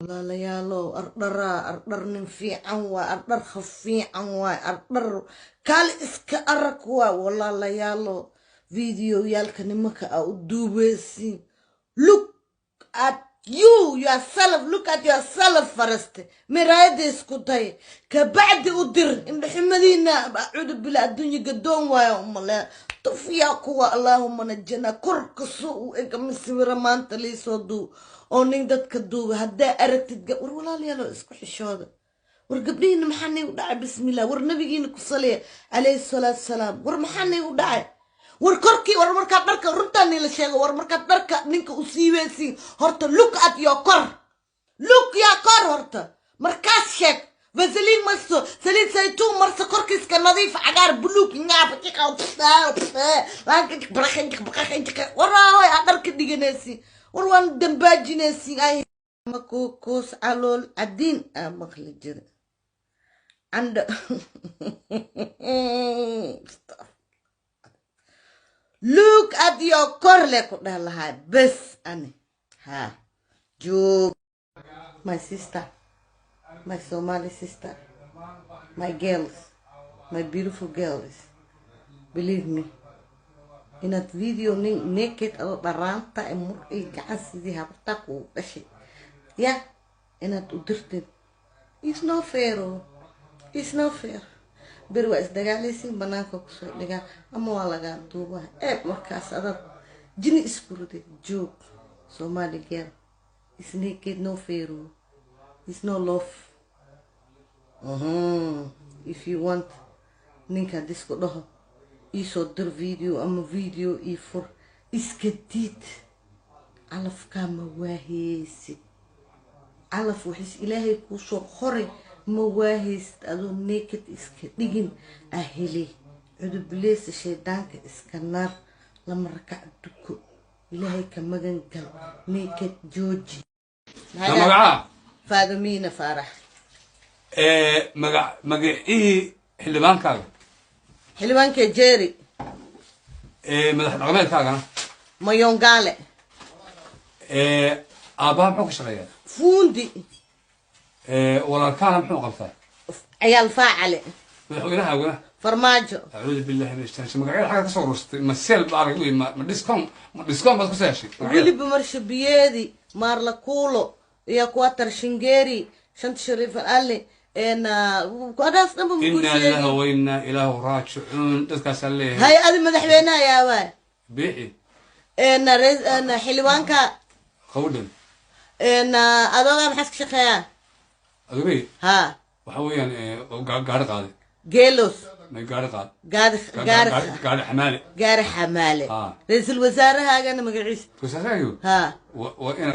Walaalayaalow, ardharaa ardhar nin fiican waay, ardhar khafiican waay, ardhar kaali iska arag waay. Walaalayaalow, videoyaalka nimanka aa u duubeysiin, look at you yourself, look at yourself first. Miraayada isku day, kabacdi u dir. Indhaxumadiina, acuudu bila, adduunya gadoon waayo umale tufyaa kuwa. Allaahuma najana. Korka soo u eg ama sawira maanta liisoo duub oo nin dadka duuba haddaa aragtid. War walaalayaalo, isku xishooda. War gabdhihiina, maxaa nay u dhacay? Bismillah. War nabigiina ku saliya, calayhi salaatu salaam. War maxaa nay u dhacay? War korkii, war markaad dharka, runtaa nila sheego, war markaad dharka ninka u siiweysiin, horta look at your kor, look your kor horta. Markaas sheeg Vaseline marso, saliid saytuun marso, korkiiska nadiif, cagaar, buluug. Waraaway aa dharka dhiganaysiin. War waan dambaajinaysiin. Ay makuukuus calool cadiin aa maqli jira candha. Look at your kor le ku dheh lahaa bes ani ha joog. My sister, my Somali sister, my girls, my beautiful girls, believe me, inaad video nin naked adoo dharaanta e murcii gacan sidii habartaa kugu dhashay ya inaad u dirtid is no fair oh. Is no fair. Beri waa isdagaalaysiin, banaanka kusoo dhigaa ama waa lagaa duubaa eeb. Markaas adaad jini isku riday. Joog. Somali girl is naked, no fair oh. Is no love. If you want ninka disku dhaho iisoo dir video ama video ii fur, iska diid. Calafkaa ma waaheysid. Calaf waxis Ilaahay kuusoo qoray ma waahaysid. Adoo naked iska dhigin aheli cudubileysa, shaydaanka iska naar, lama rakac duko, Ilaahay ka magan gal, naked jooji. Na magacaa? Faadamiina Faarax. Magacihii xildhibaankaaga? Xildhibaanka Jerry. Madax dhaqameedkaagana? Mayongaale. Aabbaha muxuu ka shaqeeyaa? Fuundi. Walaalkaana muxuu qabtaa? Ciyaal faacale. Madaxweynahaaguna? Farmaajo. Acuudu billahi min ashaytaan. Magacyada xagga kasoo ururstay, ma sale baa lagu ma discount baad kusoo heshay magacyada? Weliba marshabiyeedi maarlakuulo iyo kuwatar shingeri shanta shariif alle adaas dhanba makuu Inaa sheegi. lillahi wa innaa ilaahu raajicuun. Dadkaasaa leeyahay. Hay-ada madaxweynaha yaabaa? Biixi. Xildhibaanka? Qawdhan. Adoogaa maxaas ka shaqeeyaa? Adugay? Ha. Waxa weeyaan gaari qaaday. Geelos. May, gaari qaad. Gaari gaari. Gaari xamaale. Gaari xamaale. Ah. Ra-iisul wasaarahaagana magaciisa? Wasaarahaagu Ha. waa ina